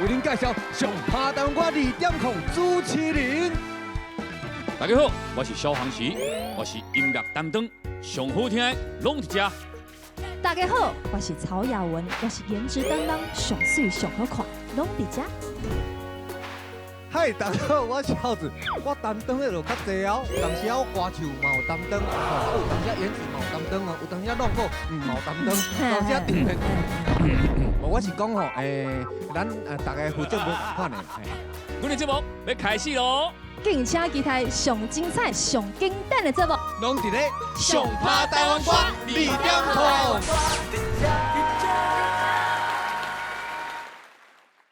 為恁介紹上拍台灣歌2.0主持人。大家好，我是蕭煌奇，我是音樂擔當，上好聽的攏佇遮。大家好，我是曹雅雯，我是顏值擔當，上媠上好看，攏佇遮。嗨，大家好，我是孝子，我擔當的就較濟哦，有當時我歌手嘛有擔當，有當時顏值嘛有擔當哦，有當時浪哥嘛有擔當，有當時頂面，我是講吼，咱大家負責無仝款的。阮的節目欲開始囉！敬請期待上精彩、上經典的節目，攏佇咧上拍台灣歌2.0。